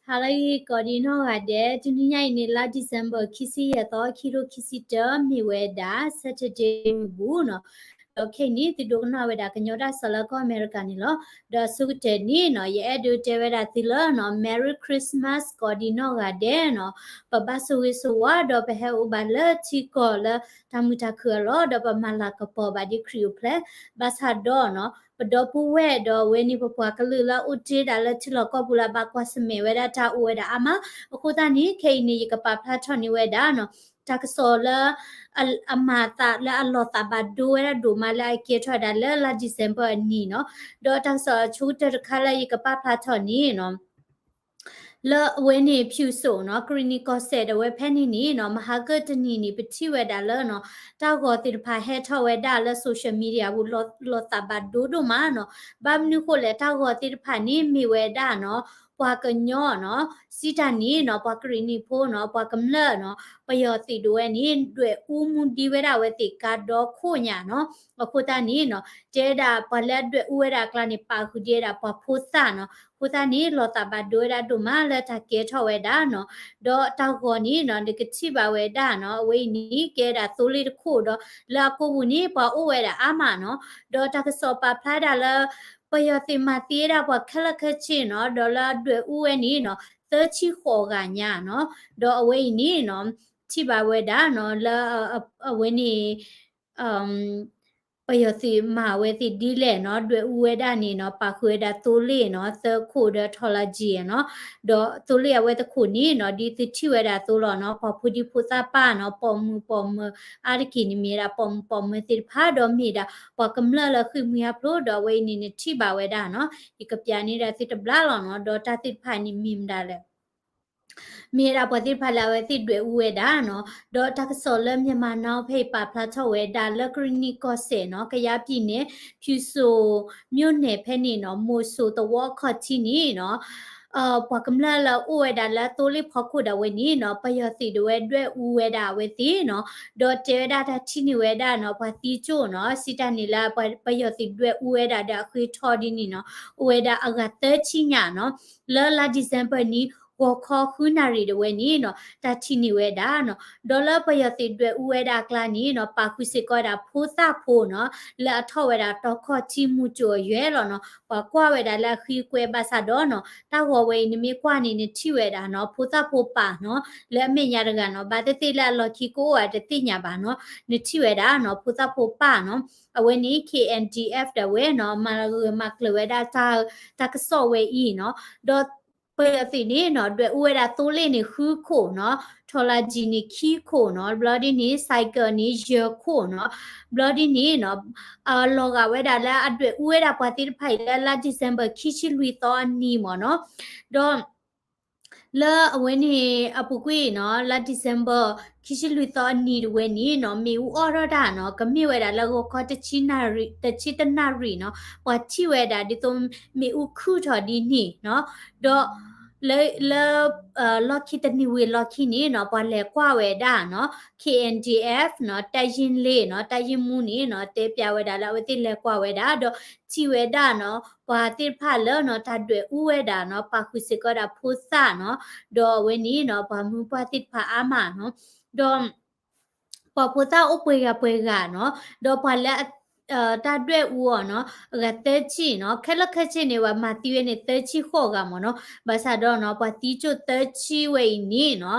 ဟါလၢအဂ့ၤ ကိးဒံနီၢ်ဂၤဒဲး, တနံၤညါအံၤန့ၣ် လါ December ခံဆံယဲၢ်သီ ခံထိခံဆံတၢ မ့ၢ်ဝဲဒၣ် Saturday မုၢ်ဘူၣ်နီၤ. ဒီးခဲအံၤန့ၣ် သုဒိကနၣ်ဝဲဒၣ် ကညီတၢ်ကစီၣ်လၢကီၢ်အမဲရကၤန့ၣ်လီၤ. ဒီးအဆိကတၢၢ်န့ၣ်နီၤ ယအဲၣ်ဒိးတဲဝဲဒၣ်သုလၢနီၤ Merry Christmas ကိးဒံနီၢ်ဂၤဒဲးနီၤ. ပဘၣ်ဆိၣ်ဂ့ၤဆိၣ်ဝါ ဒီးပဟဲအိၣ်ဘၣ်လၢထံကီၢ်လၢတၢ်မုာ်တၢ်ခုၣ်အလီၢ် ဒီးပမၤလၤကပီၤဘၣ်ဒ်ခရံာ်အိၣ်ဖျဲၣ်, ဘၣ်ဆၣ်ဒီးနီၤ ပဒီပုၢ်ဝဲၢ်ဒီးအဝဲန့ၣ် ပပှၤကလုာ်လၢအအိၣ်တ့ၢ်ဒၣ်လၢထံလီၢ်ကီၢ်ပူၤလၢ ဘၣ်ကွၢ်ဆၢၣ်မဲာ်ဝဲဒၣ်တၢ်အိၣ်ဝဲဒၣ်အါမး. အဃိသတးန့ၣ် ခဲအံၤန့ၣ် ယကပာ်ဖျါထီၣ်န့ၢ်ဝဲဒၣ်နီၤ တၢ်ကစီၣ်လၢ အ အမၤအသးလၢအလီၤသးဘၣ်ဒိဝဲဒၣ်ဒိၣ်မးလၢအကဲထီၣ်ဝဲဒၣ်လၢလါ December အနံၤနီၤ. ဒီးတၢ်ကစီၣ်အဆိကတၢၢ်တခါလၢယကပာ်ဖျါထီၣ်န့ၣ်နီၤ လၢအဝဲန့ၣ် ဖၠူၣ်စိနီၤ ကရံၣ်နံၣ်ကီၢ်စဲၣ်ဒၣ်ဝဲဖဲန့ၣ်န့ၣ်နီၤ မဟါကတနံၤန့ၣ် ပထံၣ်ဝဲဒၣ်လၢနီၤ တၢ်ဂီၤသ့ၣ်တဖၣ်ဟဲထီၣ်ဝဲဒၣ်လၢ social media ပူၤ လီၤသးဘၣ်ဒိဒိၣ်မးနီၤ. ဘၣ်မနုၤဃိလဲၣ် တၢ်ဂီၤသ့ၣ်တဖၣ်န့ၣ်မ့ၢ်ဝဲဒၣ်နီၤ ပှၤကညီနီၤ စံးတၢ်န့ၣ်နီၤ ပှၤကရံၣ်နံၣ်ဖိနီၤ ပှၤကမျၢၢ်နီၤ ပယီၤသုးဒၣ်ဝဲန့ၣ် ဒွဲၣ်အူမူဒံးဝဲဒၣ်အဝဲသ့ၣ်ကါဒီခိၣ်ညါနီၤ. အဃိသတးန့ၣ်နီၤ တဲဒၣ်ပှၤလၢအဒွဲၣ်အူဝဲဒၣ်အကျါန့ၣ် ပာ်ဃုာ်ဒံးဝဲဒၣ်ပှၤဖိသၣ်နီၤ. အဃိသတးန့ၣ် လီၤသးဘၣ်ဒိဝဲဒၣ်ဒိၣ်မးလၢတၢ်ကဲထီၣ်ဝဲဒၣ်နီၤ. ဒီးတၢ်ဂီၤန့ၣ်နီၤ နကထံၣ်ဘၣ်ဝဲဒၣ်နီၤ အဝဲအံၤန့ၣ် ကဲဒၣ်သိလ့ၣ်တခိၣ်ဒီး လၢအကိာ်ပူၤန့ၣ် ပှၤအိၣ်ဝဲဒၣ်အါမးနီၤ. ဒီးတၢ်ကစီၣ်ပာ်ဖျါဒၣ်လၢ ပယီၤသုးမၤသံဝဲဒၣ်ပှၤခဲလၢာ်ခဲဆ့နီၤ ဒီးလၢအဒွဲၣ်အူဝဲန့ၣ်နီၤ သၢဆံဃိးဂၤညါနီၤ. ဒီးအဝဲအံၤန့ၣ်နီၤ ထံၣ်ဘၣ်ဝဲဒၣ်နီၤ လၢ အဝဲန့ၣ် ပယီၤသုးမၤဝဲသ့ၣ်ဒ်လဲၣ်နီၤ ဒွဲၣ်အူဝဲဒၣ်န့ၣ်နီၤ ပာ်ဃုာ်ဝဲဒၣ်သိလ့ၣ်နီၤ သၢခိၣ်ဒီးထီလါကံနီၤ. ဒီးသိလ့ၣ်အဝဲသခိၣ်န့ၣ်နီၤ ဒ်သုထံၣ်ဝဲဒၣ်အသိးလီၤနီၤ ပှၤဖိဒံဖိသၣ်ပၢ်နီၤ ပိာ်မုၣ်ပိာ်မၢၤ အါတက့ၢ်န့ၣ် မ့ၢ်ဝဲဒၣ်ပိာ်မုၣ်ပိာ်မၢၤသ့ၣ်တဖၣ် ဒီးမ့ၢ်ဒၣ်ပှၤကမျၢၢ်လၢဃ့ၢ်မှံဟးဖျိး ဒီးအဝဲအံၤန့ၣ် နထံၣ်ဘၣ်ဝဲဒၣ်နီၤ ယကပျးန့ၢ်ဒၣ်သုတဘျီလီၤနီၤ ဒီးတၢ်သ့ၣ်တဖၣ်န့ၣ် မ့ၢ်မတၤလဲၣ် မ့ၢ်ဝဲဒၣ်ပှၤသ့ၣ်တဖၣ်လၢအဝဲသ့ၣ်ဒွဲၣ်အူဝဲဒၣ်နီၤ. ဒီးတၢ်ကစီၣ်လၢ Myanmar Now ဖဲအံၤပာ်ဖျါထီၣ်ဝဲဒၣ်လၢကရံၣ်နံၣ်ကီၢ်စဲၣ်နီၤ ကယားပြည်နယ် ဖရူဆိုမြို့နယ် ဖဲန့ၣ်နီၤ မိၢ်စိၤသဝီအခီၣ်ထံးန့ၣ်နီၤ ပှၤကမျၢၢ်လၢအအိၣ်ဝဲဒၣ်လၢသိလ့ၣ်ဖီခိၣ်ဒၣ်ဝဲန့ၣ်နီၤ ပယီၤသုးဒၣ်ဝဲဒွဲၣ်အူဝဲဒၣ်အဝဲသ့ၣ်နီၤ. ဒီးတဲဝဲဒၣ်တၢ်ထံၣ်န့ၢ်ဝဲဒၣ်နီၤ ပှၤသံကၠိၣ်နီၤ စံးတၢ်န့ၣ်လၢပယီၤသုးဒွဲၣ်အူဝဲဒၣ်ဒီးအဃ့ထီဒ်န့ၣ်နီၤ အိၣ်ဝဲဒၣ်အဂၤသၢဆံညါနီၤ လၢလါ December န့ၣ် ဂီၤခီဃုနၣ်ရံၣ်ဒၣ်ဝဲန့ၣ်နီၤ တၢ်ထံၣ်န့ၢ်ဝဲဒၣ်နီၤ. ဒီးလၢပယီၤသုးဒွဲၣ်အူဝဲဒၣ်အကျါန့ၣ်နီၤ ပာ်ဃုာ်စ့ၢ်ကီးဝဲဒၣ်ဖိသၣ်ဖိနီၤ လၢအထီၣ်ဝဲဒၣ်တီခီၣ်ထံးမူၤစိၤအယွဲၢ်လီၤနီၤ. ပှၤကွၢ်ဝဲဒၣ်လၢအဃံအကွဲဘၣ်ဆၣ်ဒီးနီၤ တၢ်ဂီၤဝဲအံၤနမ့ၢ်ကွၢ်န့ၣ် နထံၣ်ဝဲဒၣ်နီၤ ဖိသၣ်ဖိပၢ်နီၤ လၢအမဲာ်ညါတဂၤနီၤ ဘၣ်သ့ၣ်သ့ၣ်လၢအလီၢ်ခံကအိၣ်အတသ့ၣ်ညါဘၣ်နီၤ နထံၣ်ဝဲဒၣ်နီၤ ဖိသၣ်ဖိပၢ်နီၤ အဝဲန့ၣ် K N D F ဒၣ်ဝဲနီၤ မၤဂၢၢ်မၤကျၢၤဝဲဒၣ်တၢ် တၢ်ကစီၣ်ဝဲအံၤနီၤ. ဒီးပယီၤသုးန့ၣ်နီၤ ဒွဲၣ်အူဝဲဒၣ်သိလ့ၣ်န့ၣ်ဃုခိၣ်နီၤ ထီလါကံန့ၣ်ခံခိၣ်နီၤ ဘျီဒ်န့ၣ် ဆိုင်ကယ်န့ၣ် ယဲၢ်ခိၣ်နီၤ ဘျီဒ်န့ၣ်နီၤ လီၤဂာ်ဝဲဒၣ်လၢအဒွဲၣ်အူဝဲဒၣ်ပှၤသ့ၣ်တဖၣ်အံၤလၢလါ December ခံဆံလွံၢ်သီအနံၤမ့ၢ်နီၤ. ဒီး လၢအဝဲန့ၣ်အပူၤကွံာ်နီၤ လါ December ခံဆံလွံၢ်သီအနံၤတဝဲန့ၣ်နီၤ မ့ၣ်အူအီၣ်ထီၣ်တၢ်နီၤ ကမ့ၢ်ဝဲဒၣ်လၢဂီၤခီတဆံတနၣ်ရံၣ်နီၤ ပှၤထံၣ်ဝဲဒၣ်ဒ်သိးမ့ၣ်အူခုၣ်ထီၣ်ဒ်န့ၣ်နီၤ. ဒီး လၢ လၢ လီၢ်ခံတနံၤဝံၤလီၢ်ခံန့ၣ်နီၤ ပှၤလဲၤကွၢ်ဝဲဒၣ်နီၤ K N D F နီၤ တပ်ရင်းလေးနီၤ တပ်ရင်းမှူးန့ၣ်နီၤ တဲပျးဝဲဒၣ်လၢအဝဲသ့ၣ်လဲၤကွၢ်ဝဲဒၣ် ဒီးထံၣ်ဝဲဒၣ်နီၤ ပှၤသ့ၣ်တဖၣ်လၢနီၤ တၢ်ဒွဲၣ်အူဝဲဒၣ်နီၤ ပာ်ဃုာ်စ့ၢ်ကီးဒၣ်ဖိသၣ်နီၤ ဒီးအဝဲန့ၣ်နီၤ ပှၤမုၢ်ပှၢ်သ့ၣ်တဖၣ်အါမးနီၤ ဒီး ပှၤဖိသၣ်အိၣ်ပှဲၤဂၤပှဲၤဂၤနီၤ ဒီးပှၤလၢ တၢ်ဒွဲၣ်အူအီၤနီၤ အဂၤသၢဆံနီၤ ခဲလၢာ်ခဲဆ့န့ၣ် ပှၤမၤသံဝဲန့ၣ် သၢဆံဃိးဂၤမ့ၢ်နီၤ ဘၣ်ဆၣ်ဒီးနီၤ ပှၤသံကၠိၣ်သၢဆံဝဲအံၤန့ၣ်နီၤ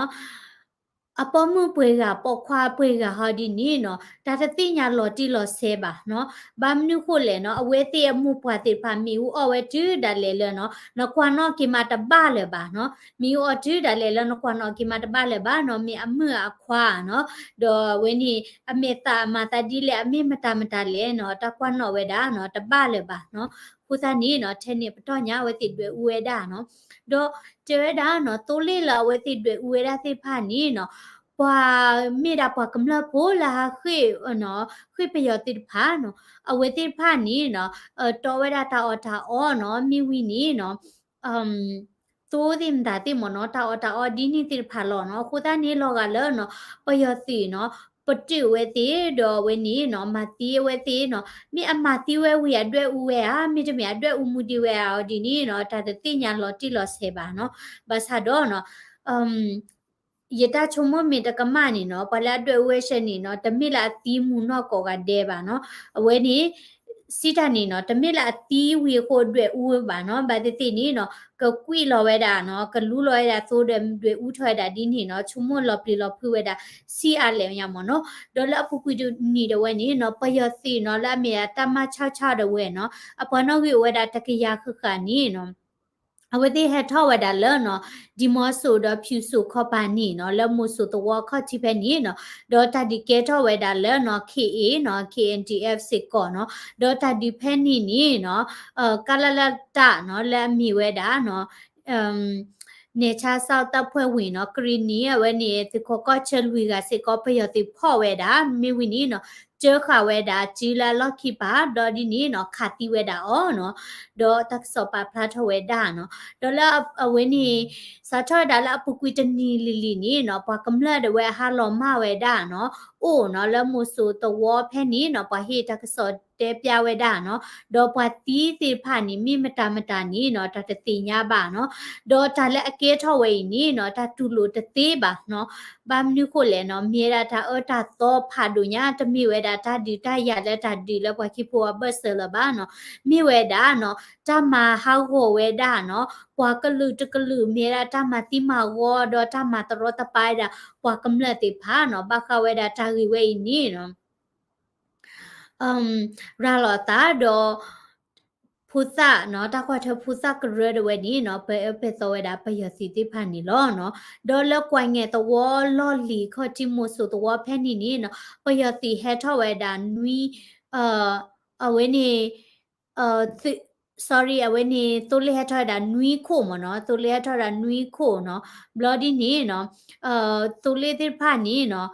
အပိာ်မုၣ်ပှဲၤဂၤ ပိာ်ခွါပှဲၤဂၤဟီဒ်န့ၣ်နီၤ တၢ်တသ့ၣ်ညါလီၤတံၢ်လီၤဆဲးဘၣ်နီၤ ဘၣ်မနုၤဃိလဲၣ်နီၤ အဝဲသ့ၣ်အမိၢ်ပှၢ်သ့ၣ်တဖၣ် မ့ၣ်အူအီၣ်ဝဲတုၤဒၣ်လဲာ်လၢနီၤ နကွၢ်နီၣ်က့ၤမးတဘၣ်လၢၤဘၣ်နီၤ မ့ၣ်အူအီၣ်တုၤဒၣ်လဲာ်လၢနကွၢ်နီၣ်က့ၤမးတဘၣ်လၢၤဘၣ်နီၤ မ့ၢ်အမုၣ်အခွါနီၤ ဒီးအဝဲန့ၣ် အမဲာ်သၣ်အမၤသးဒ်လဲၣ် အမ့ၢ်မတၤမတၤလဲၣ်နီၤ တၢ်ကွၢ်နီၣ်ဝဲဒၣ်နီၤ တဘၣ်လၢၤဘၣ်နီၤ အဃိသတးန့ၣ်နီၤ ထဲန့ၣ်ပတီၢ်ညါအဝဲသ့ၣ်ဒွဲၣ်အူဝဲဒၣ်နီၤ ဒီးတဲဝဲဒၣ်နီၤ သိလ့ၣ်လၢအဝဲသ့ၣ်ဒွဲၣ်အူဝဲဒၣ်သ့ၣ်တဖၣ်န့ၣ်နီၤ ပှၤမ့ၢ်ဒၣ်ပှၤကမျၢၢ်ဖိလၢဟးဃ့ၢ်နီၤ ဃ့ၢ်ပယီၤသ့ၣ်တဖၣ်နီၤ အဝဲသ့ၣ်တဖၣ်န့ၣ်နီၤ တီဝဲဒၣ်တၢ်အီၣ်တၢ်အီနီၤ မ့ၢ်ဝံၤန့ၣ်နီၤ သိသ့ၣ်မတၤသ့ၣ်မ့ၢ်နီၤ တၢ်အီၣ်တၢ်အီဒ်န့ၣ်သ့ၣ်တဖၣ်လီၤနီၤ အဃိသတးန့ၣ်လီၤဂာ်လၢနီၤ ပယီၤသုးနီၤ ပတုာ်ဝဲသ့ၣ် ဒီးအဝဲန့ၣ်နီၤ မၤသံအဝဲသ့ၣ်နီၤ, မ့ၢ်အမၤသံဝဲဝံၤအဒွဲၣ်အူဝဲဧါ, မ့တမ့ၢ်အဒွဲၣ်အူမူဒံးဝဲဧါအီၤဒ်န့ၣ်နီၤ တၢ်တသ့ၣ်ညါလီၤတံၢ်လီၤဆဲးဘၣ်နီၤ. ဘၣ်ဆၣ်ဒီးနီၤ ယတၢ်ဆိကမိၣ်မ့ၢ်တကမၣ်န့ၣ်နီၤ ပှၤလၢအဒွဲၣ်အူဝဲဆဲန့ၣ်နီၤ တမ့ၢ်လၢအသံမူနီၢ်ကိးဂၤဒဲးဘၣ်နီၤ. အဝဲန့ၣ် စံးတၢ်န့ၣ်နီၤ တမ့ၢ်လၢအသံဝံၤအဃိဒွဲၣ်အူဝဲဘၣ်နီၤ. ဘၣ်သ့ၣ်သ့ၣ်န့ၣ်နီၤ ကကွံာ်လီၤဝဲဒၣ်နီၤ ကလူလီၤဝဲဒၣ်သိဒီးဒွဲၣ်အူထီၣ်ဝဲဒၣ်ဒ်န့ၣ်နီၤ ဆိကမိၣ်လီၤပျံၤလီၤဖုးဝဲဒၣ် ဆံးအါလဲၣ်ညါမ့ၢ်နီၤ. ဒီးလၢအပူၤကွံာ်တနံၤဒၣ်ဝဲန့ၣ်နီၤ ပယီၤသုးနီၤ လၢအမ့ၢ်အတၢ်မၤဆါဆါဒၣ်ဝဲနီၤ အပှၤနီၣ်ဂံၢ်အိၣ်ဝဲဒၣ်တကယၤဃၣ်ဃၣ်န့ၣ်နီၤ အဝဲသ့ၣ်ဟဲထီၣ်ဝဲဒၣ်လၢနီၤ ဒံမီစိးဒီးဖၠူစိးခီပၤနံၣ်နီၤ လၢမိၢ်စိးသဝီအခီၣ်ထံးဖဲန့ၣ်နီၤ ဒီးတၢ်ဒုးကဲထီၣ်ဝဲဒၣ်လၢနီၤ K A နီၤ K N D F စ့ၢ်ကီးနီၤ ဒီးတၢ်ဒုးဖဲန့ၣ်န့ၣ်နီၤ ကလလတနီၤ လၢအမ့ၢ်ဝဲဒၣ်နီၤ နယ်ခြားစောင့်တပ်ဖွဲ့ဝင်နီၤ ကရံၣ်နံၣ် အဝဲန့ၣ် သုးခိးကီၢ်ဆၢလွံၢ်ဂၤစ့ၢ်ကီး ပယီၤသုးဖီၣ်ဝဲဒၣ် မ့ၢ်ဝံၤန့ၣ်နီၤ ကၢဃာ်ဝဲဒၣ်စုလၢအလီၢ်ခံပၤ ဒီးဒ်န့ၣ်နီၤ ခးသံဝဲဒၣ်အီၤနီၤ ဒီးတၢ်ကစီၣ်ပာ်ဖျါထီၣ်ဝဲဒၣ်နီၤ ဒီးလၢအဝဲန့ၣ် စးထီၣ်ဝဲဒၣ်လၢအပူၤကွံာ်တနံၤလံၤလံၤန့ၣ်နီၤ ပှၤကမျၢၢ်ဒၣ်ဝဲအဟးလီၤမၢ်ဝဲဒၣ်နီၤ အိၣ်နီၤ လၢမိၢ်စိးသဝီဖဲန့ၣ်နီၤ ပှၤဟ့ၣ်တၢ်ကစီၣ်တဲပျါဝဲဒၣ်နီၤ ဒီးပှၤသံသ့ၣ်တဖၣ်န့ၣ် မ့ၢ်မတၤမတၤန့ၣ်နီၤ တၢ်တသ့ၣ်ညါဘၣ်နီၤ ဒီးတၢ်လၢအကဲထီၣ်ဝဲအံၤန့ၣ်နီၤ တၢ်တူၢ်လိာ်တသ့ဘၣ်နီၤ ဘၣ်မနုၤဃိလဲၣ်နီၤ မ့ၢ်ဝဲဒၣ်တၢ်အၢတၢ်သီဖးဒိၣ်ညါ တမ့ၢ်ဝဲဒၣ်တၢ်ဒုးတၢ်ယၤလၢတၢ်ဒုးလၢပှၤခ့ဖိအဘၢၣ်စၢၤလၢၤဘၣ်နီၤ မ့ၢ်ဝဲဒၣ်နီၤ တၢ်မၤဟးဂီၤဝဲဒၣ်နီၤ ပှၤကလုာ်တကလုာ် မ့ၢ်ဝဲဒၣ်တၢ်မၤသံမၤဝီ ဒီးတၢ်မၤတရီတပါဝဲဒၣ် ပှၤကမျၢၢ်သ့ၣ်တဖၣ်နီၤ ဘၣ်ဃးဝဲဒၣ်တၢ်ဂ့ၢ်ဝဲအံၤန့ၣ်နီၤ ရၤလီၤသးဒီး ဖိသၣ်နီၤ တၢ်ကွၢ်ထွဲဖိသၣ်ကရၢဒၣ်ဝဲန့ၣ်နီၤ ပအဲၣ်ပဲသီဝဲဒၣ်ပယီၤသုးသ့ၣ်တဖၣ်န့ၣ်လီၤနီၤ ဒီးလၢကွၢ်မဲၢ်သဝီလီၢ်လံၤခီၣ်ထံးမိၢ်စိးသဝီဖဲန့ၣ်န့ၣ်နီၤ ပယီၤသုးဟဲထီၣ်ဝဲဒၣ်နွံ အဝဲန့ၣ် သု sorry အဝဲန့ၣ် သိလ့ၣ်ဟဲထီၣ်ဝဲဒၣ်နွံခိၣ်မ့ၢ်နီၤ သိလ့ၣ်ဟဲထီၣ်ဝဲဒၣ်နွံခိၣ်နီၤ ဘျီဒ်န့ၣ်နီၤ သိလ့ၣ်သ့ၣ်တဖၣ်န့ၣ်နီၤ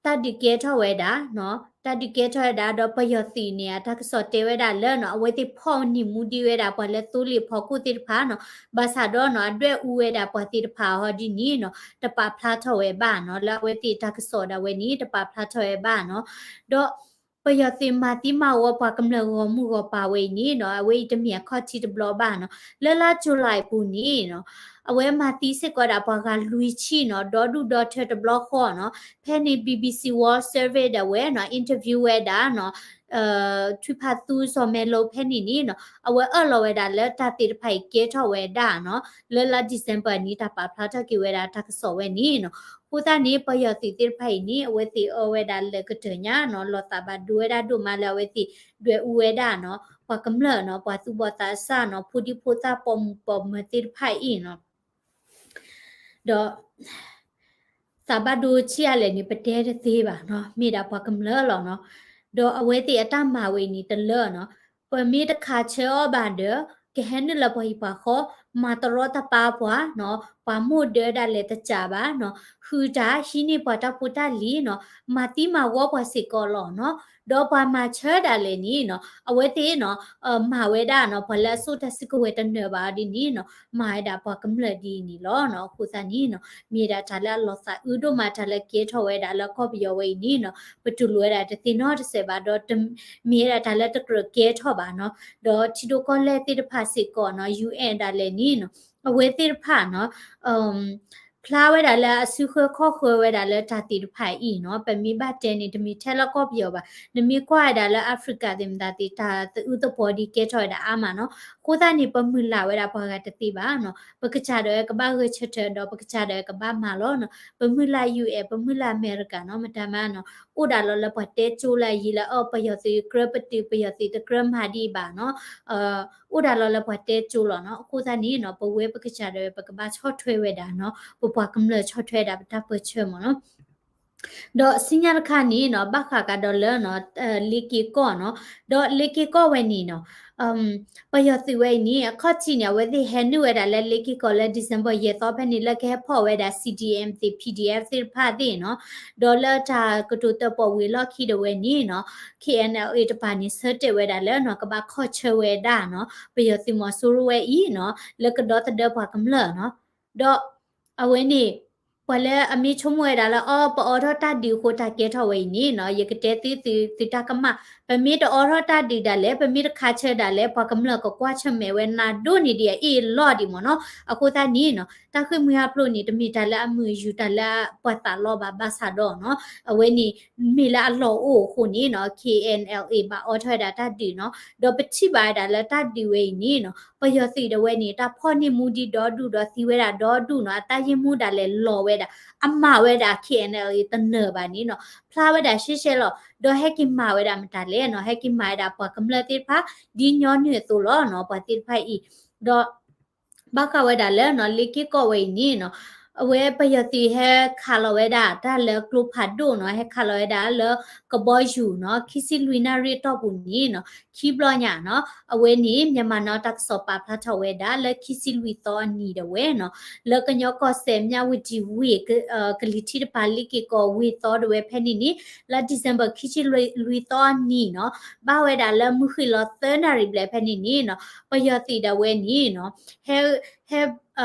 တၢ်ဒုးကဲထီၣ်ဝဲဒၣ်နီၤ တၢ်ဒုးကဲထီၣ်ဝဲဒၣ် ဒီးပယီၤသုးန့ၣ် အတၢ်ကစီၣ်တဲဝဲဒၣ်လၢနီၤ အဝဲသ့ၣ်ဖီၣ်နံၤမူဒံးဝဲဒၣ် ပှၤလၢသိလ့ၣ်ဖီခိၣ်သ့ၣ်တဖၣ်နီၤ ဘၣ်ဆၣ်ဒီးနီၤ အဒွဲၣ်အူဝဲဒၣ်ပှၤသ့ၣ်တဖၣ်ဟီဒ်န့ၣ်နီၤ တပာ်ဖျါထီၣ်ဝဲဘၣ်နီၤ လၢအဝဲသ့ၣ်တၢ်ကစီၣ်ဒၣ်ဝဲန့ၣ် တပာ်ဖျါထီၣ်ဝဲဘၣ်နီၤ ဒီး ပယီၤသုးမၤသံမၤဝီပှၤကမျၢၢ်ဂီၤမုၢ်ဂီၤပၤဝဲအံၤန့ၣ်နီၤ အဝဲအံၤတမ့ၢ်အခီၣ်ထံးတဘျီဘၣ်နီၤ လၢလါကၠူၤလံပူၤန့ၣ်နီၤ အဝဲမၤသံစ့ၢ်ကီးဒၣ်ပှၤဂၤလွံၢ်ဆံနီၤ ဒီဒူၣ်ဒီထၢတဘျီဃီနီၤ ဖဲန့ၣ် B B C World Service ဒၣ်ဝဲနီၤ interview ဝဲဒၣ်နီၤ ထွံၣ်ဖးသူစီၤမဲလိဖဲန့ၣ်န့ၣ်နီၤ အဝဲအၢၣ်လီၤဝဲဒၣ်လၢတၢ်သ့ၣ်တဖၣ်အံၤကဲထီၣ်ဝဲဒၣ်နီၤ လၢလါ December န့ၣ် တၢ်ပာ်ဖျါထီၣ်က့ၤဝဲဒၣ်တၢ်ကစီၣ်ဝဲန့ၣ်နီၤ အဃိသတးန့ၣ် ပယီၤသုးသ့ၣ်တဖၣ်အံၤန့ၣ် အဝဲသ့ၣ်အၢဝဲဒၣ်လၢာ်ကတၢၢ်ညါနီၤ လီၤသးဘၣ်ဒိဝဲဒၣ်ဒိၣ်မးလၢအဝဲသ့ၣ်ဒွဲၣ်အူဝဲဒၣ်နီၤ ပှၤကမျၢၢ်နီၤ ပှၤသူၣ်ဘီၣ်သးစၢ်နီၤ ဖိဒံဖိသၣ်ပိာ်မုၣ်ပိာ်မၢၤသ့ၣ်တဖၣ်အံၤနီၤ ဒီး သးဘၣ်ဒိဆံးအါလဲၣ်န့ၣ် ပတဲတသ့ဘၣ်နီၤ မ့ၢ်ဒၣ်ပှၤကမျၢၢ်လီၤနီၤ ဒီးအဝဲသ့ၣ်အတၢ်မၤဝဲအံၤန့ၣ်တလၢနီၤ ပမ့ၢ်တခးဆၢအီၤဘၣ်ဒီး ကဟဲနုာ်လၢပှၤဟံၣ်ပှၤဃီ မၤတရီတပါပှၤနီၤ ပှၤမိၢ်ဒၢဒၣ်လဲာ်တစၢ်ဘၣ်နီၤ ဃုတၢ်ဟံးန့ၢ်ပှၤတၢ်ဖိတၢ်လံၤနီၤ မၤသံမၤဝီပှၤစ့ၢ်ကီးလီၤနီၤ ဒီးပှၤမၤဆၢဒၣ်လဲာ်န့ၣ်နီၤ အဝဲသ့ၣ်နီၤ မၤဝဲဒၣ်နီၤ ပှၤလၢအစိာ်တၢ်စုကဝဲၤတနၢၤဘၣ်ဒ်န့ၣ်နီၤ မၤဝဲဒၣ်ပှၤကမျၢၢ်ဒ်အံၤန့ၣ်လီၤနီၤ အဃိသတးန့ၣ်နီၤ မ့ၢ်ဒၣ်တၢ်လၢအလီၤသးအုးဒိၣ်မး တၢ်လၢကဲထီၣ်ဝဲဒၣ်လၢကီၢ်ပယီၤဝဲအံၤန့ၣ်နီၤ ပတူၢ်လိာ်ဝဲဒၣ်တသ့နီတစဲးဘၣ် ဒီး မ့ၢ်ဝဲဒၣ်တၢ်လၢတကြၢးကဲထီၣ်ဘၣ်နီၤ ဒီးထံဒိၣ်ကီၢ်လဲၢ်သ့ၣ်တဖၣ်စ့ၢ်ကီးနီၤ U N ဒၣ်လဲာ်န့ၣ်နီၤ အဝဲသ့ၣ်တဖၣ်နီၤ ဖျါဝဲဒၣ်လၢအစုဃၢခီၣ်ဃၢဝဲဒၣ်လၢတၢ်သ့ၣ်တဖၣ်အံၤနီၤ ပမ့ၢ်ဘၣ်တဲန့ၣ် တမ့ၢ်ထဲလၢကီၢ်ပယီၤဘၣ် နမ့ၢ်ကွၢ်ဝဲဒၣ်လၢ Africa သ့ၣ်မတၤသ့ၣ် တၢ်သးအုးသပှီၤဒ်ကဲထီၣ်ဝဲဒၣ်အါမးနီၤ အဃိသတးန့ၣ် ပမုၢ်လၢ်ဝဲဒၣ်ပှၤဂၤတသ့ဘၣ်နီၤ ပကစၢ်ဒၣ်ဝဲကဘၣ်ဂဲၤဆၢထၢၣ်ဒီး ပကစၢ်ဒၣ်ဝဲကဘၣ်မၤလီၤနီၤ ပမုၢ်လၢ် U N ပမုၢ်လၢ်အမဲရကၤနီၤ မတၤမးနီၤ အိၣ်ဒၣ်လီၤလၢပှၤတဲကၠိလၢအယံၤလၢ အၢ ပယီၤသုးကြၢးပတုာ် ပယီၤသုးတကြၢးမၤဒံးဘၣ်နီၤ အိၣ်ဒၣ်လီၤလၢပှၤတဲကၠိလီၤနီၤ အဃိသတးန့ၣ်နီၤ ပဝဲပကစၢ်ဒၣ်ဝဲ ပကဘၣ်ဆီၣ်ထွဲဝဲဒၣ်နီၤ ပပှၤကမျၢၢ်ဆီၣ်ထွဲဒၣ်ပတၢ်ပၢၢ်ဆၢမးနီၤ ဒီးဆူညါတခါန့ၣ်နီၤ ဘၣ်ဃးကဒီးလၢနီၤ လ့က့ကီၢ်နီၤ ဒီးလ့က့ကီၢ်ဝဲန့ၣ်နီၤ ပယီၤသုးဝဲအံၤန့ၣ် အခီၣ်ထံးန့ၣ် အဝဲသ့ၣ်ဟဲနုာ်ဝဲဒၣ်လၢလ့က့ကီၢ်လၢ December ယဲၢ်သီဖဲန့ၣ် လၢကဟဲဖီၣ်ဝဲဒၣ် C D M သ့ၣ် P D F သ့ၣ်တဖၣ်သ့ၣ်နီၤ ဒီးလၢတၢ်ကတိၤတၢၣ်ပီၣ်ဝံၤအလီၢ်ခံဒၣ်ဝဲန့ၣ်နီၤ K N L A တပၤန့ၣ် ဆၢတဲာ်ဝဲဒၣ်လၢနီၤ ကဘၣ်ခီၣ်ဆၢဝဲဒၣ်နီၤ ပယီၤသုးမီၤစိရိၤဝဲအံၤနီၤ လၢကဒီသဒၢပှၤကမျၢၢ်နီၤ ဒီးအဝဲန့ၣ် ပှၤလၢအမ့ၢ်ဆိကမိၣ်ဝဲဒၣ်လၢ အီ ပအိးထီၣ်တၢ်ဒုးအဃိတၢ်ကဲထီၣ်ဝဲအံၤန့ၣ်နီၤ, ယကတဲသုသုတၢ်ကမၣ်, ပမ့ၢ်တအိးထီၣ်တၢ်ဒုးဒၣ်လဲာ်, ပမ့ၢ်တခးဆၢဒၣ်လဲာ်, ပှၤကမျၢၢ်ကကွၢ်ဆၢၣ်မဲာ်ဝဲနးဒိၣ်န့ၢ်ဒံးအအ့ၣ်အလီၢ်ဒံးမ့ၢ်နီၤ. အဃိသတးန့ၣ်နီၤ, တၢ်ဃ့ၢ်မှံဟးဖျိးန့ၣ် တမ့ၢ်တၢ်လၢအမုာ်ယူၤတၢ်လၢပှၤသးလီဘၣ်, ဘၣ်ဆၣ်ဒီးနီၤ, အဝဲန့ၣ် မ့ၢ်လၢအလီၢ်အိၣ်အဃိန့ၣ်နီၤ, K N L A ဘၣ်အိးထီၣ်ဝဲဒၣ်တၢ်ဒုးနီၤ. ဒီးပထံၣ်ဘၣ်ဝဲဒၣ်လၢတၢ်ဒုးဝဲအံၤန့ၣ်နီၤ, ပယီၤသုးဒၣ်ဝဲန့ၣ် တၢ်ဖီၣ်န့ၢ်မူဒံးဒီဒူၣ်ဒီးသံဝဲဒၣ်ဒီဒူၣ်နီၤ, အတၢ်ယ့ၢ်မူဒၣ်လဲာ်လီၤဝဲဒၣ်, အမၤဝဲဒၣ် K N L A တနၢၤဘၣ်န့ၣ်နီၤ, ဖျါဝဲဒၣ်ရှဲရှဲလီၤ. ဒီးဟဲက့ၤမၤဝဲဒၣ်မတၤလဲၣ်နီၤ, ဟဲက့ၤမၤဝဲဒၣ်ပှၤကမျၢၢ်သ့ၣ်တဖၣ် ဒ်ညီနုၢ်အသိးလီၤနီၤ, ပှၤသ့ၣ်တဖၣ်အံၤ, ဒီး ဘၣ်ဃးဝဲဒၣ်လၢနီၤ လ့က့ၢ်ကီၢ်ဝဲအံၤန့ၣ်နီၤ, အဝဲပယီၤသုးဟဲခးလီၤဝဲဒၣ်တၢ်လၢကျိဖးဒိၣ်နီၤ, ဟဲခးလီၤဝဲဒၣ်လၢကဘီယူၤနီၤ, ခံဆံလွံၢ်နၣ်ရံၣ်အတီၢ်ပူၤန့ၣ်နီၤ, ခံဘျီညါနီၤ, အဝဲန့ၣ် Myanmar Now တၢ်ကစီၣ်ပာ်ဖျါထီၣ်ဝဲဒၣ်လၢခံဆံလွံၢ်သီအနံၤဒၣ်ဝဲနီၤ, လၢကညီကီၢ်စဲၣ် မြဝတီဝ့ၢ် ကလံၤထံးတပၤ လ့က့ၢ်ကီၢ်ဝ့ၢ်သီဒၣ်ဝဲဖဲန့ၣ်န့ၣ်, လၢ December ခံဆံလွံၢ်သီအနံၤနီၤ, ဘၣ်ဝဲဒၣ်လၢမုၢ်ဃ့ၢ်လီၤသၢနၣ်ရံၣ်ဘျဲၣ်ဖဲန့ၣ်န့ၣ်နီၤ, ပယီၤသုးဒၣ်ဝဲန့ၣ်နီၤ, ဟဲ ဟဲ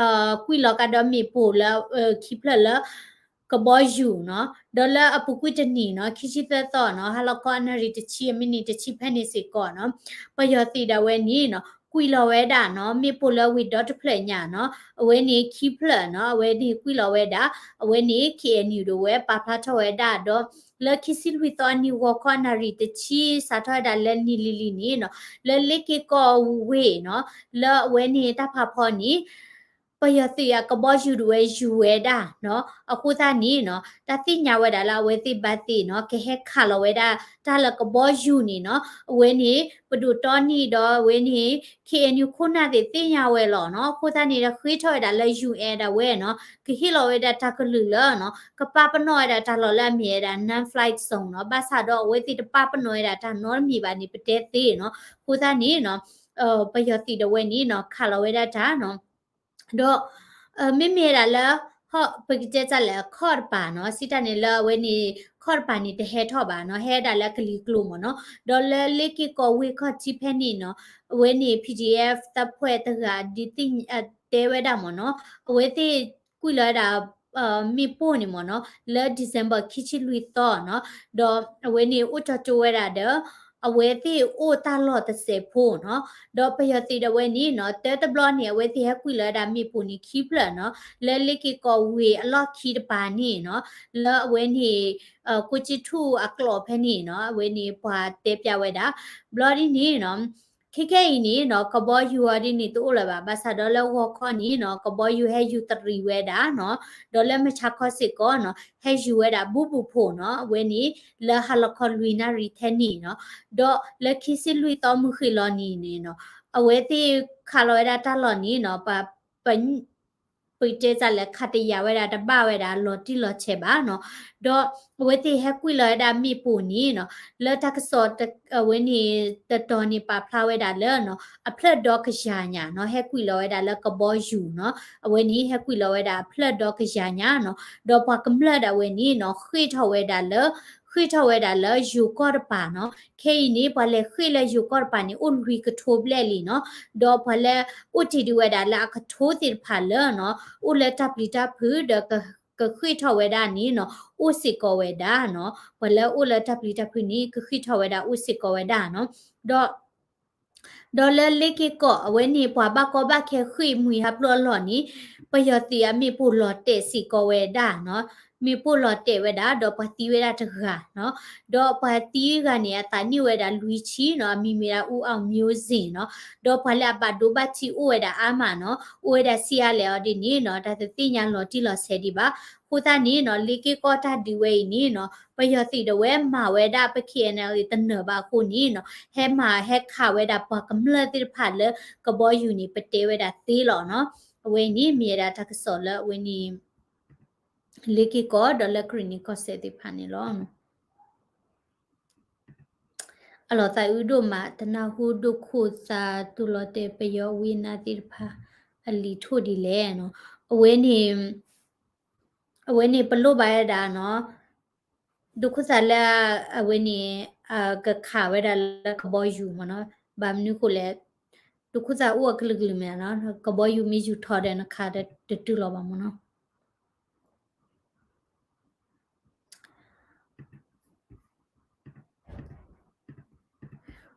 ကွံာ်လီၤကဒီးမ့ၣ်ပိၢ်လၢ ခံဖျၢၣ်လၢ ကဘီယူၤနီၤ, ဒီးလၢအပူၤကွံာ်တနံၤနီၤ, ခံဆံသၢသီနီၤ, ဟါလီၤခီအနၣ်ရံၣ်တဆံ အမံးနံးတဆံဖဲန့ၣ်စ့ၢ်ကီးနီၤ, ပယီၤသုးဒၣ်ဝဲန့ၣ်နီၤ, ကွံာ်လီၤဝဲဒၣ်နီၤ, မ့ၣ်ပိၢ်လၢဝ့ၢ်ဒီတဖျၢၣ်ညါနီၤ, အဝဲန့ၣ်ခံဖျၢၣ်နီၤ, အဝဲန့ၣ်ကွံာ်လီၤဝဲဒၣ်, အဝဲန့ၣ် K N U ဒၣ်ဝဲပာ်ဖျါထီၣ်ဝဲဒၣ်ဒီး လၢခံဆံလွံၢ်သီအနံၤဂီၤခီအနၣ်ရံၣ်တဆံ စးထီၣ်ဝဲဒၣ်လၢနံၤလံၤလံၤန့ၣ်နီၤ, လၢလ့က့ၢ်ကီၢ်ဝ့ၢ်နီၤ, လၢအဝဲန့ၣ်တၢ်ဖးဖီန့ၣ် ပယီၤသုးအကဘီယူၤဒၣ်ဝဲယူၤဝဲဒၣ်နီၤ, အဃိသတးန့ၣ်နီၤ, တၢ်သ့ၣ်ညါဝဲဒၣ်လၢအဝဲသ့ၣ်ဘၣ်သ့ၣ်နီၤ, ကဟဲခးလီၤဝဲဒၣ် တၢ်လၢကဘီယူၤန့ၣ်နီၤ, အဝဲန့ၣ် ပဒိၣ်တီနံၤဒီးအဝဲန့ၣ် K N U ခိၣ်နၢ်သ့ၣ်သ့ၣ်ညါဝဲလီၤနီၤ, အဃိသတးန့ၣ်ဒီးဃ့ထီၣ်ဝဲဒၣ်လၢ ယူၣ်အဲၣ် ဒၣ်ဝဲနီၤ, ကဟ့ၣ်လီၤဝဲဒၣ်တၢ်ကလုၢ်လၢနီၤ, ကပာ်ပနီၣ်ဝဲဒၣ်တၢ်လီၢ်လၢအမ့ၢ်ဝဲဒၣ် non-fly zone နီၤ, ဘၣ်ဆၣ်ဒီးအဝဲသ့ၣ်တပာ်ပနီၣ်ဝဲဒၣ်တၢ်နီတမံၤဘၣ်န့ၣ် ပတဲသ့နီၤ, အဃိသတးန့ၣ်နီၤ, ပယီၤသုးဒၣ်ဝဲန့ၣ်နီၤ, ခးလီၤဝဲဒၣ်တၢ်နီၤ, ဒီး မ့မ့ၢ်ဝဲဒၣ်လၢ ပကတဲတၢ်လဲၣ် ခီၣ်တပၤနီၤ, စံးတၢ်န့ၣ်လၢအဝဲန့ၣ် ခီၣ်တပၤန့ၣ် တဟဲထီၣ်ဘၣ်နီၤ, ဟဲဒၣ်လၢကလံၤကျိၤမ့ၢ်နီၤ, ဒီးလၢလ့က့ၢ်ကီၢ်ဝ့ၢ်ခီၣ်ထံးဖဲန့ၣ်နီၤ, အဝဲန့ၣ် P D F တပ်ဖွဲ့တဂၤဒ်သ့ၣ်ညါ တဲဝဲဒၣ်မ့ၢ်နီၤ, အဝဲသ့ၣ်ကွံာ်လီၤဝဲဒၣ် မ့ၣ်ပိၢ်န့ၣ်မ့ၢ်နီၤ, လၢ December ခံဆံလွံၢ်သီနီၤ, ဒီးအဝဲန့ၣ်အိၣ်ကၠီကၠိဝဲဒၣ်ဒီး အဝဲသ့ၣ်အိၣ်တၢ်လီၢ်တစဲးဖိနီၤ, ဒီးပယီၤသုးဒၣ်ဝဲန့ၣ်နီၤ, တၢတဘျီန့ၣ် အဝဲသ့ၣ်ဟဲကွံာ်လီၤဝဲဒၣ်မ့ၣ်ပိၢ်န့ၣ်ခံဖျၢၣ်နီၤ, လၢလ့က့ၢ်ကီၢ်ဝ့ၢ်အလီၢ်ခံတပၤန့ၣ်နီၤ, လၢအဝဲန့ၣ် ကိးကံထူၣ်အကျိာ်ဖဲန့ၣ်နီၤ, အဝဲန့ၣ်ပှၤတဲပျးဝဲဒၣ်, ဘျီဒ်န့ၣ်နီၤ ခဲခဲအံၤန့ၣ်နီၤ, ကဘီယူၤအီၤဒ်န့ၣ်တအိၣ်လၢၤဘၣ်, ဘၣ်ဆၣ်ဒီးလၢဂီၤခီန့ၣ်နီၤ, ကဘီယူၤဟဲယူၤတရံးဝဲဒၣ်နီၤ, ဒီးလၢမုၢ်ဆါခီစ့ၢ်ကီးနီၤ, ဟဲယူၤဝဲဒၣ်ဘူၣ်ဘူၣ်ဖိးနီၤ, အဝဲန့ၣ် လၢဟါလီၤခီလွံၢ်နၣ်ရံၣ်ထဲန့ၣ်နီၤ, ဒီးလၢခံဆံလွံၢ်သီမုၢ်ဃ့ၢ်လီၤနံၤန့ၣ်နီၤ, အဝဲသ့ၣ်ခးလီၤဝဲဒၣ်တၢ်လီၢ်န့ၣ်နီၤ, ပ ပ ပတဲတၢ်လဲၣ် ခးတယာ်ဝဲဒၣ်တဘၣ်ဝဲဒၣ်လီၤတံၢ်လီၤဆဲးဘၣ်နီၤ, ဒီးအဝဲသ့ၣ်ဟဲကွံာ်လီၤဝဲဒၣ်မ့ၣ်ပိၢ်န့ၣ်နီၤ, လၢတၢ်ကစီၣ်တ အဝဲန့ၣ် တတီၤန့ၣ်ပာ်ဖျါဝဲဒၣ်လၢနီၤ, အဖျၢၣ်ဒီကယၤညါနီၤ, ဟဲကွံာ်လီၤဝဲဒၣ်လၢကဘီယူၤနီၤ, အဝဲန့ၣ်ဟဲကွံာ်လီၤဝဲဒၣ်အဖျၢၣ်ဒီကယၤညါနီၤ, ဒီးပှၤကမျၢၢ်ဒၣ်ဝဲန့ၣ်နီၤ, ဃ့ၢ်ထီၣ်ဝဲဒၣ်လၢ ဃ့ၢ်ထီၣ်ဝဲဒၣ်လၢယိၤကီၢ်တပၤနီၤ, ခဲအံၤန့ၣ် ပှၤလဲၤဃ့ၢ်လၢယိၤကီၢ်တပၤန့ၣ် အိၣ်လွံၢ်ကထိဘျဲၣ်လံနီၤ, ဒီးပှၤလၢအိၣ်တ့ၢ်ဒံးဝဲဒၣ်လၢအကထိသ့ၣ်တဖၣ်လၢနီၤ, အိၣ်လၢတၢ်ပျံၤတၢ်ဖုးဒီး ကဃ့ၢ်ထီၣ်ဝဲဒၣ်န့ၣ်နီၤ, အိၣ်စ့ၢ်ကီးဝဲဒၣ်နီၤ, ပှၤလၢအိၣ်လၢတၢ်ပျံၤတၢ်ဖုးန့ၣ် ကဃ့ၢ်ထီၣ်ဝဲဒၣ်အိၣ်စ့ၢ်ကီးဝဲဒၣ်နီၤ, ဒီး ဒီးလၢလ့က့ၢ်ကီၢ်အဝဲန့ၣ် ပှၤဘၣ်ကီဘၣ်ခဲဃ့ၢ်မှံဟးဖျိးအလီၢ်န့ၣ် ပယီၤသုးအမ့ၣ်ပိၢ်လီၤတဲာ်စ့ၢ်ကီးဝဲဒၣ်နီၤ, မ့ၣ်ပိၢ်လီၤတဲာ်ဝဲဒၣ် ဒီးပှၤသံဝဲဒၣ်တဂၤနီၤ, ဒီးပှၤသံဂၤန့ၣ် အသးနံၣ်ဝဲဒၣ်လွံၢ်ဆံနီၤ, အမံၤမ့ၢ်ဒၣ် အူအီၣ်မၠိစ့ၣ်နီၤ, ဒီးပှၤလၢအဘၣ်ဒိဘၣ်ထံးအိၣ်ဝဲဒၣ်အါမးနီၤ, အိၣ်ဝဲဒၣ်ဆံးအါလဲၣ်အီၤဒ်န့ၣ်နီၤ, တၢ်တသ့ၣ်ညါလီၤတံၢ်လီၤဆဲးဒံးဘၣ်. အဃိသတးန့ၣ်နီၤ, လ့က့ၢ်ကီၢ်တၢ်ဒုးဝဲအံၤန့ၣ်နီၤ, ပယီၤသုးဒၣ်ဝဲမၤဝဲဒၣ်ပ K N L A တနၢၤဘၣ်အဃိန့ၣ်နီၤ, ဟဲမၤဟဲခးဝဲဒၣ်ပှၤကမျၢၢ်သ့ၣ်တဖၣ်လၢကဘီယူၤန့ၣ် ပတဲဝဲဒၣ်သ့လီၤနီၤ. အဝဲအံၤန့ၣ် မ့ၢ်ဝဲဒၣ်တၢ်ကစီၣ်လၢအဝဲန့ၣ် လ့က့ၢ်ကီၢ်ဒီးလၢကရ့ၣ်နံၤကီၢ်စဲၣ်သ့ၣ်တဖၣ်န့ၣ်လီၤ. အလီၤသးအုးဒိၣ်မး တနၢ်ဟူဒိၣ်ခိၣ်သးတူၢ်လီၤတဲာ်ပယီၤဝံနါသ့ၣ်တဖၣ် အလံာ်ထိၣ်ဒ်လဲၣ်နီၤ. အဝဲန့ၣ် အဝဲန့ၣ်ပလိၣ်ဘၣ်ဝဲဒၣ်နီၤ, ဒိၣ်ခိၣ်သးလၢအဝဲန့ၣ် ကခးဝဲဒၣ်လၢကဘီယူၤမ့ၢ်နီၤ. ဘၣ်မနုၤဃိလဲၣ်, ဒိၣ်ခိၣ်သးအိၣ်အကလုာ်ကလုာ်မ့ၢ်နီၤ, ကဘီယူၤမ့ၢ်ယူၤထီၣ်ဒီးနခးတတုၤလီၤဘၣ်မ့ၢ်နီၤ.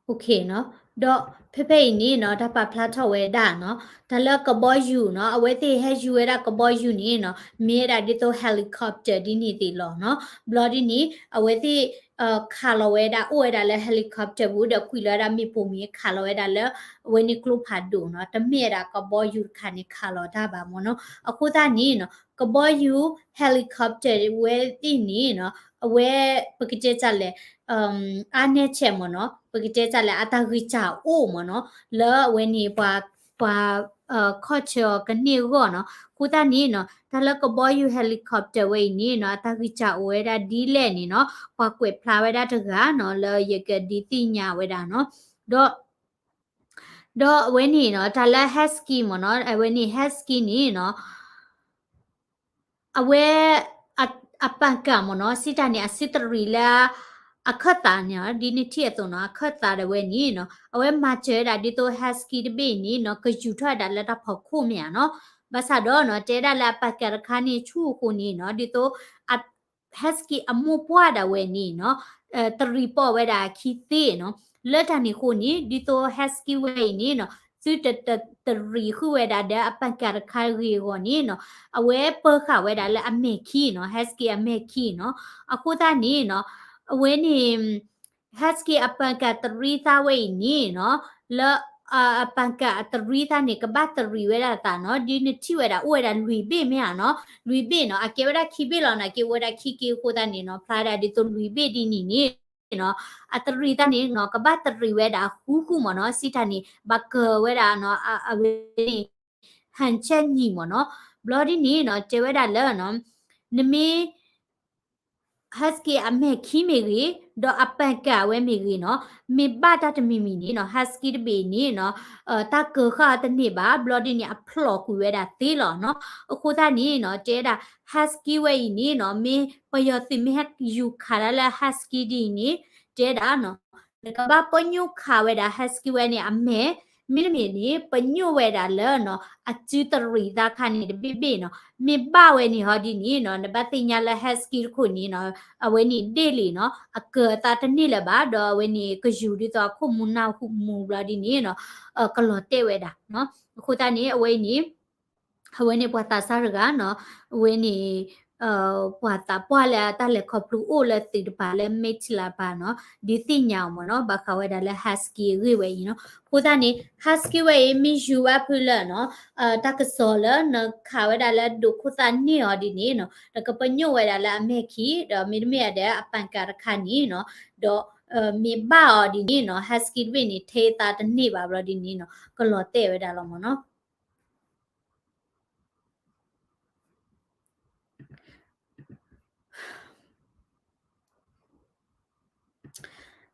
နီၤ, ဒီးဖဲဖဲအံၤန့ၣ်နီၤ တၢ်ပာ်ဖျါထီၣ်ဝဲဒၣ်နီၤ တၢ်လၢကဘီယူၤနီၤ အဝဲသ့ၣ်ဟဲယူၤဝဲဒၣ်ကဘီယူၤန့ၣ်နီၤ မ့ၢ်ဝဲဒၣ်ဒ်သိး helicopter ဒ်န့ၣ်သ့ၣ်လီၤနီၤ. ဘျီဒ်န့ၣ် အဝဲသ့ၣ် ခးလီၤဝဲဒၣ် အိၣ်ဝဲဒၣ်လၢ helicopter ပူၤ ဒီးကွံာ်လီၤဝဲဒၣ်မ့ၣ်ပိၢ်မ့ၢ် ခးလီၤဝဲဒၣ်လၢ အဝဲန့ၣ်ကျိဖးဒိၣ်နီၤ, တမ့ၢ်ဝဲဒၣ်ကဘီယူၤတခါန့ၣ် ခးလီၤတၢ်ဘၣ်မ့ၢ်နီၤ. အဃိသတးန့ၣ်နီၤ ကဘီယူၤ helicopter ဝဲသ့ၣ်န့ၣ်နီၤ အဝဲ ပကတဲတၢ်လဲၣ် အါနဲၣ်ဆဲးမ့ၢ်နီၤ ပကတဲတၢ်လဲၣ် အတၢ်ဂံၢ်စၢ်အိၣ်မ့ၢ်နီၤ လၢအဝဲန့ၣ်ပှၤ ပှၤ ခီၣ်ဆၢအီၤကန့ၢ်အဂီၢ်နီၤ. အဃိသတးန့ၣ်နီၤ တၢ်လၢကဘီယူၤ helicopter ဝဲအံၤန့ၣ်နီၤ အတၢ်ဂံၢ်စၢ်အိၣ်ဝဲဒၣ်ဒ်လဲၣ်န့ၣ်နီၤ ပှၤကွဲးဖျါဝဲဒၣ်တဂၤနီၤ လၢယကဒုးသ့ၣ်ညါဝဲဒၣ်နီၤ. ဒီး ဒီးအဝဲန့ၣ်နီၤ တၢ်လၢ Husky မ့ၢ်နီၤ အဝဲန့ၣ် Husky န့ၣ်နီၤ အဝဲ အ အပၣ်ကၣ်မ့ၢ်နီၤ စံးတၢ်န့ၣ် အစုတရံးလၢ အခၢၣ်သးန့ၣ် ဒ်နထံၣ်အသိးနီၤ အခၢၣ်သးဒၣ်ဝဲန့ၣ်နီၤ အဝဲမၤစၢၤဝဲဒၣ်ဒ်သိး Husky တဘ့ၣ်န့ၣ်နီၤ ကယူၤထီၣ်ဝဲဒၣ်လၢတၢ်ဖီခိၣ်မ့ၢ်ဧါနီၤ. ဘၣ်ဆၣ်ဒီးနီၤ တဲဒၣ်လၢအပၣ်ကၣ်တခါန့ၣ်ဆူၣ်အဃိန့ၣ်နီၤ ဒ်သိး အ Husky အမိၢ်ပှၢ်ဒၣ်ဝဲန့ၣ်နီၤ တရံးပိာ်ဝဲဒၣ်အခံသ့နီၤ. လၢတၢ်န့ၣ်အဃိန့ၣ် ဒ်သိး Husky ဝဲအံၤန့ၣ်နီၤ သုတ တ တရံးဃုာ်ဝဲဒၣ်ဒီးအပၣ်ကၣ်တခါဂ့ၤအဂီၢ်န့ၣ်နီၤ အဝဲပၢဃာ်ဝဲဒၣ်လၢအမဲာ်ခံနီၤ Husky အမဲာ်ခံနီၤ. အဃိသတးန့ၣ်နီၤ အဝဲန့ၣ် Husky အပၣ်ကၣ်တရံးသးဝဲအံၤန့ၣ်နီၤ လၢ အပၣ်ကၣ်အတရံးသးန့ၣ် ကဘၣ်တရံးဝဲဒၣ်သးနီၤ ဒ်နထံၣ်ဝဲဒၣ်အိၣ်ဝဲဒၣ်လွံၢ်ဘ့ၣ်မ့ၢ်ဧါနီၤ လွံၢ်ဘ့ၣ်နီၤ အကဲဝဲဒၣ်ခံဘ့ၣ်လီၤနီၤ ကဲဝဲဒၣ်ခံက့အဃိသတးန့ၣ်နီၤ ဖျါဒၣ်ဒ်သိးလွံၢ်ဘ့ၣ်ဒ်န့ၣ်န့ၣ်နီၤ အတရံးသးန့ၣ်နီၤ ကဘၣ်တရံးဝဲဒၣ်ဃုဃုမ့ၢ်နီၤ စံးတၢ်န့ၣ် ဘၣ်ကၢၤဝဲဒၣ်နီၤ အဝဲန့ၣ် ဟၣ်ဆဲၣ်နံၣ်မ့ၢ်နီၤ ဘျီဒ်န့ၣ်နီၤ တဲဝဲဒၣ်လၢနီၤ နမ့ၢ် Husky အမဲာ်ခံမ့ၢ်ဂ့ၤ ဒီးအပၣ်ကၣ်ဝဲမ့ၢ်ဂ့ၤနီၤ မ့ၢ်ဘၣ်တၢ်တမံၤမံၤန့ၣ်နီၤ Husky တဘ့ၣ်န့ၣ်နီၤ တၢ်ကၢၤဃာ်အီၤတန့ၢ်ဘၣ် ဘျီဒ်န့ၣ် အဖျိးကွံာ်ဝဲဒၣ်သ့လီၤနီၤ. အဃိသတးန့ၣ်နီၤ တဲဒၣ် Husky ဝဲအံၤန့ၣ်နီၤ မ့ၢ်ပယီၤသုးမ့ၢ်ဟဲယူၤခးတၢ်လၢ Husky ဒ်အံၤန့ၣ် တဲဒၣ်နီၤ နကဘၣ်ပညိၣ်ခးဝဲဒၣ် Husky ဝဲန့ၣ်အမဲာ် မ့တမ့ၢ်န့ၣ် ပညိၣ်ဝဲဒၣ်လၢနီၤ အစုတရံးသးခါန့ၣ်တဘ့ၣ်ဘ့ၣ်နီၤ မ့ၢ်ဘၣ်ဝဲန့ၣ်ဟီဒ်န့ၣ်နီၤ နဘၣ်သ့ၣ်ညါလၢ Husky တခိၣ်န့ၣ်နီၤ အဝဲန့ၣ်ဒ့ၣ်လံနီၤ အကၢၤအသးတန့ၢ်လၢၤဘၣ် ဒီးအဝဲန့ၣ်ကယူၤဒ်သိးအခိၣ်မူနၢ်မူဘျီဒ်န့ၣ်နီၤ ကလီၤတဲာ်ဝဲဒၣ်နီၤ. အဃိသတးန့ၣ် အဝဲအံၤန့ၣ် အဝဲန့ၣ်ပှၤသးစၢ်တဂၤနီၤ အဝဲန့ၣ် ပှၤသးပှၢ်လၢအတၢ်လဲၤခီဖျိအိၣ်လၢသုးတပၤလၢ Manila တပၤနီၤ ဒုးသ့ၣ်ညါအီၤမ့ၢ်နီၤ ဘၣ်ဃးဝဲဒၣ်လၢ Husky အဂ့ၢ်ဝဲအံၤနီၤ. အဃိသတးန့ၣ် Husky ဝဲအံၤ မ့ၢ်ယူၤဘၣ်ဖုလၢနီၤ တၢ်ကစီၣ်လၢနခးဝဲဒၣ်လၢဒိးခိၣ်သၣ်န့ၢ်အီၤဒ်န့ၣ်နီၤ ဒီးကပညိၣ်ဝဲဒၣ်လၢအမဲာ်ခံ ဒီးမ့တမ့ၢ်ဒီးအပၣ်ကၣ်တခါန့ၣ်နီၤ ဒီး မ့ၢ်ဘၣ်အီၤဒ်န့ၣ်နီၤ Husky တဘ့ၣ်န့ၣ် ထဲသးတန့ၢ်ဘၣ်ဘျီဒ်န့ၣ်နီၤ ကလီၤတဲာ်ဝဲဒၣ်လီၤမ့ၢ်နီၤ.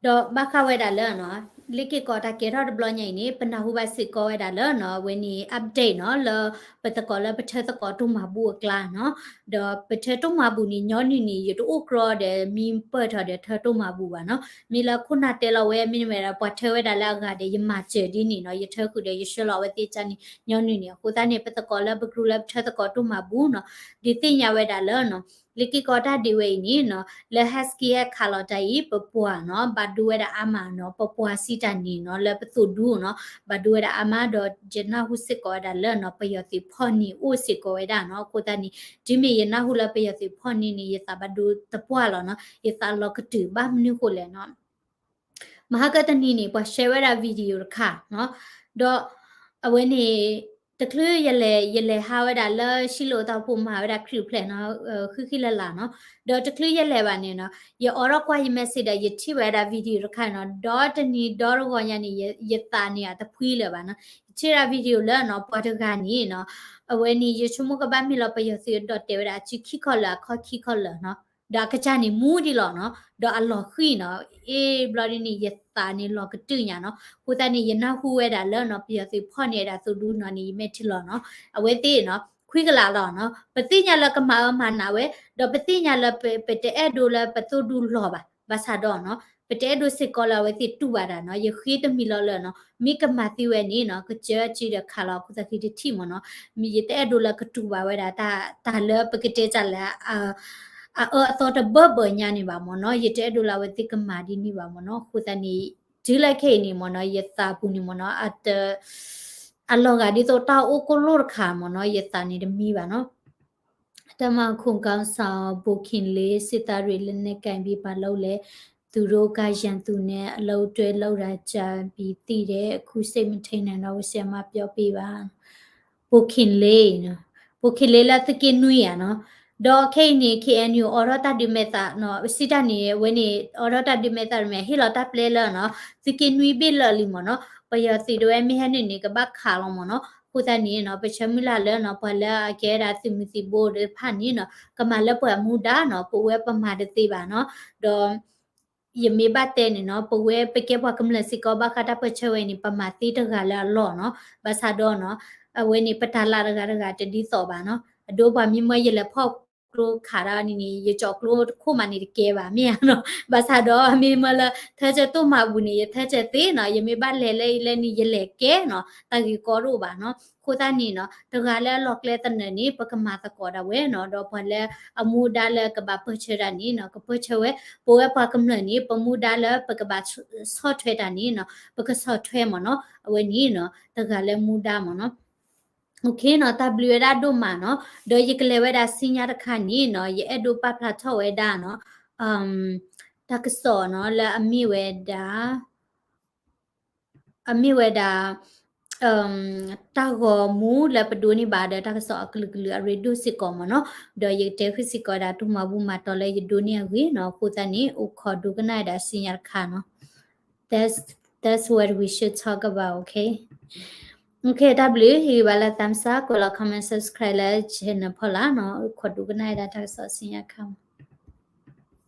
ဒီးဘၣ်ဃးဝဲဒၣ်လၢနီၤ လ့ၤက့ၤကီးတၢ်ကဲထီၣ်တဘျီညါအံၤန့ၣ် ပနၢ်ဟူဘၣ်စ့ၢ်ကီးဝဲဒၣ်လၢနီၤ အဝဲန့ၣ် update နီၤ လၢပသကိးလၢပထၢသကိးတိၢ်မၤဘူၣ်အကျါနီၤ. ဒီးပထၢတိၢ်မၤဘူၣ်န့ၣ် ညီနုၢ်န့ၣ် ယတအိၣ်ကြီဒီးမံပၢၢ်ထီၣ်ဒီးထၢတိၢ်မၤဘူၣ်ဘၣ်နီၤ. မ့ၢ်လၢခိၣ်နၢ်တဲလီၤဝဲ မ့တမ့ၢ်ဒီး ပှၤထၢဝဲဒၣ်လၢအဂၤဒီး ယမၤစၢၤဒ်န့ၣ်နီၤ. ယထၢဃုာ်ဒီးယဆှၢလီၤဝဲသ့ၣ်တၢ်န့ၣ် ညီနုၢ်န့ၣ်. အဃိသတးန့ၣ် ပသကိးလၢပကရူၢ်လၢပထၢသကိးတိၢ်မၤဘူၣ်နီၤ ဒုးသ့ၣ်ညါဝဲဒၣ်လၢနီၤ လ့ၤက့ၤကီးတၢ်ဒုးဝဲအံၤန့ၣ်နီၤ လၢ Husky ဟဲခးလီၤတၢ်အံၤ ပပှၤနီၤ ဘၣ်ဒိဝဲဒၣ်အါမးနီၤ ပပှၤစံးတၢ်န့ၣ်နီၤ လၢပသိၣ်ဒူနီၤ ဘၣ်ဒိဝဲဒၣ်အါမး ဒီးယနၢ်ဟူစ့ၢ်ကီးဝဲဒၣ်လၢနီၤ ပယီၤသုးဖီၣ်န့ၢ်အိၣ်စ့ၢ်ကီးဝဲဒၣ်နီၤ. အဃိသတးန့ၣ် တုၤမ့ၢ်ယနၢ်ဟူလၢပယီၤသုးဖီၣ်န့ၢ်န့ၣ် ယသးဘၣ်ဒိတပှၢ်လီၤနီၤ ယသးလီၤကတုၤဘၣ်မနုၤဃိလဲၣ်နီၤ မဟါကတနံၤန့ၣ် ပှၤ share ဝဲဒၣ် video တခါနီၤ ဒီးအဝဲန့ၣ် တချုးယလဲၤ ယလဲၤဟးဝဲဒၣ်လၢ ရှံလိာ်သီဖိမၤဝဲဒၣ်ခရံာ်အိၣ်ဖျဲၣ်နီၤ ဃံဃံလၤလၤနီၤ ဒီးတချုးယလဲၤဘၣ်န့ၣ်နီၤ ယအိးထီၣ်ကွၢ်ယ message ဒီး ယထံၣ်ဝဲဒၣ် video တခါနီၤ ဒီးတနံၤဒီတဂီၤညါန့ၣ် ယသးန့ၣ်အတဖှံလၢၤဘၣ်နီၤ ယထံၣ်ဝဲဒၣ် video လၢနီၤ ပှၤတဂၤန့ၣ်နီၤ အဝဲန့ၣ် ယဆိကမိၣ်ကဘၣ်မ့ၢ်လီၤ ပယီၤသုးအဒိးတဲာ်ဝဲဒၣ် အစုခံခီၣ်လၢာ် အခီၣ်ခံခီၣ်လၢာ်နီၤ ဒီးအကစၢ်န့ၣ်မူဒံးလီၤနီၤ ဒီးအလီၤဃံၤနီၤ အ့ ဘျီဒ်န့ၣ် ယသးန့ၣ်လီၤကတုၤညါနီၤ. အဃိသတးန့ၣ် ယနၢ်ဟူဝဲဒၣ်လၢနီၤ ပယီၤသုးဖီၣ်န့ၢ်ဝဲဒၣ်သိၣ်ဒူနီၤန့ၣ် ယမဲာ်ထံလီၤနီၤ အဝဲသ့ၣ်နီၤ ခွံကလးလီၤနီၤ ပသ့ၣ်ညါလၢကမၤအၢမၤနးဝဲ ဒီးပသ့ၣ်ညါလၢပ ပတအဲၣ်ဒိးလၢပသိၣ်ဒူလီၤဘၣ် ဘၣ်ဆၣ်ဒီးနီၤ ပတအဲၣ်ဒိးစ့ၢ်ကီးလၢအဝဲသ့ၣ်တူၢ်ဘၣ်တၢ်နီၤ ယဃ့တမံၤလီၤလၢာ်နီၤ မ့ၢ်ကမၤသံဝဲန့ၣ်နီၤ ကစၢ်အစုဒီးခးလီၤခိၣ်သးခံတထံၣ်မ့ၢ်နီၤ မ့ၢ်ယတအဲၣ်ဒိးလၢကတူၢ်ဘၣ်ဝဲဒၣ် တၢ်လၢပကတဲတၢ်လၢ အအၢအသီတဘၢဘၢညါန့ၣ်ဘၣ်မ့ၢ်နီၤ ယတအဲၣ်ဒိးလၢအဝဲသ့ၣ်ကမၤဒ်န့ၣ်ဘၣ်မ့ၢ်နီၤ အဃိသတးန့ၣ် တုၤလၢခဲအံၤန့ၣ်မ့ၢ်နီၤ ယသးပူၤန့ၣ်မ့ၢ်နီၤ အတ အလီၤဂာ်ဒ်သိးတၢ်အိၣ်ကိၢ်လိၣ်တခါမ့ၢ်နီၤ ယသးန့ၣ်တမံဘၣ်နီၤ. တပ်မ ခုံခေါင်းဆောင် ဗိုလ်ခင်လေး စစ်သားတွေ လက်နက်ကိုင်ပြီး ဘာလုပ်လဲ သူတို့က ရန်သူနဲ့ အလုပ်တွဲလုပ်တာ ကြာပြီ သိတယ် အခု စိတ်မထိန်းနိုင်တော့ဘူး ဆရာမ ပြောပေးပါ ဗိုလ်ခင်လေး ဗိုလ်ခင်လေး လၢသုးက့နွံဧါနီၤ. ဒီးခဲအံၤန့ၣ် ခ့ၣ်အဲၣ်ယူၣ် အိးထီၣ်တၢ်ဒုးမဲာ်သးနီၤ စံးတၢ်န့ၣ် အဝဲန့ၣ် အိးထီၣ်တၢ်ဒုးမဲာ်သးတမ့ၢ် ဟ့ၣ်လီၤတၢ်ပျဲလၢနီၤ သုးက့နွံဘ့ၣ်လၢာ်လံမ့ၢ်နီၤ ပယီၤသုးဒၣ်ဝဲမ့ၢ်ဟဲနုာ်န့ၣ် ကဘၣ်ခးလီၤမ့ၢ်နီၤ. အဃိသတးန့ၣ်နီၤ ပဆၢမုၢ်လၢ်လၢနီၤ ပှၤလၢအကဲဝဲဒၣ်သုးမုၢ်သံၣ်ဘိသ့ၣ်တဖၣ်န့ၣ်နီၤ ကမၤလၢပှဲၤအမူဒါနီၤ ပဝဲပမၤတသ့ဘၣ်နီၤ. ဒီး ယမ့ၢ်ဘၣ်တဲန့ၣ်နီၤ ပဝဲပကဲပှၤကမျၢၢ်စ့ၢ်ကီး ဘၣ်ဃးတၢ်ပၢၢ်ဆၢဝဲန့ၣ် ပမၤသ့တဂၤလၢအလီၢ်နီၤ. ဘၣ်ဆၣ်ဒီးနီၤ အဝဲန့ၣ် ပတၢ်လၢ်တဂၤတဂၤတဒ်သိးဘၣ်နီၤ. အဒိပှၤမ့ၢ်မၢယလဲၤဖီၣ်ကျိခးတၢ်န့ၣ်န့ၣ် ယကၠီၤကျိတခိၣ်မးန့ၣ်တကဲဘၣ် မ့ၢ်ဧါနီၤ. ဘၣ်ဆၣ်ဒီးမ့ၢ်မၢလၢ ထၢစၢၤတိၢ်မၤပူၤန့ၣ် ယထၢစၢၤသ့နီၤ ယမ့ၢ်ဘၣ်လဲၤလၢအံၤလၢန့ၣ် ယလဲၤကဲနီၤ တၢ်ဂ့ၢ်ကီတအိၣ်ဘၣ်နီၤ. အဃိသတးန့ၣ်နီၤ တဂၤလၢအလီၢ်ကျဲသနၢၣ်န့ၣ် ပကမၤသကိးဒၣ်ဝဲနီၤ ဒီးပှၤလၢအမူဒါလၢကဘၣ်ပၢၢ်ဆၢတၢ်န့ၣ်နီၤ ကပၢၢ်ဆၢဝဲ ပဝဲပှၤကမျၢၢ်န့ၣ် ပမူဒါလၢပကဘၣ်ဆီၣ်ထွဲတၢ်န့ၣ်နီၤ ပကဆီၣ်ထွဲမ့ၢ်နီၤ အဝဲန့ၣ်နီၤ တဂၤလၢမူဒါမ့ၢ်နီၤ. OK နီၤ တၢ်ဘျုးဝဲဒၣ်ဒိၣ်မးနီၤ ဒီးယကလဲၤဝဲဒၣ်စံညါတခါန့ၣ်နီၤ ယအဲၣ်ဒိးပာ်ဖျါထီၣ်ဝဲဒၣ်နီၤ တၢ်ကစီၣ်နီၤ လၢအမ့ၢ်ဝဲဒၣ် အမ့ၢ်ဝဲဒၣ် တၢ်ဂီၤမူလၢပဒိးန့ၢ်ဘၣ်ဒီးတၢ်ကစီၣ်အကလုာ်ကလုာ်အရ့ဒိၣ်စ့ၢ်ကီးမ့ၢ်နီၤ ဒီးယကတဲဃုာ်စ့ၢ်ကီးဒၣ် တိၢ်မၤဘူၣ်မၤတီၤလၢယဒိးန့ၢ်အဂ့ၢ်နီၤ အဃိသတးန့ၣ် အိၣ်ခိးဒိကနၣ်ဝဲဒၣ်စံညါတခါနီၤ That's, that's what we should talk about, okay? Okay တၢ်ဘျုး ဟ့ၣ်ဂံၢ်ဘါလၢ thumbs up ကွဲးလီၤ comment subscribe လၢ channel ဖီလာ်နီၤ အိၣ်ခိးဒိကနၣ်ဝဲဒၣ်တၢ်ကစီၣ်စံညါတခါ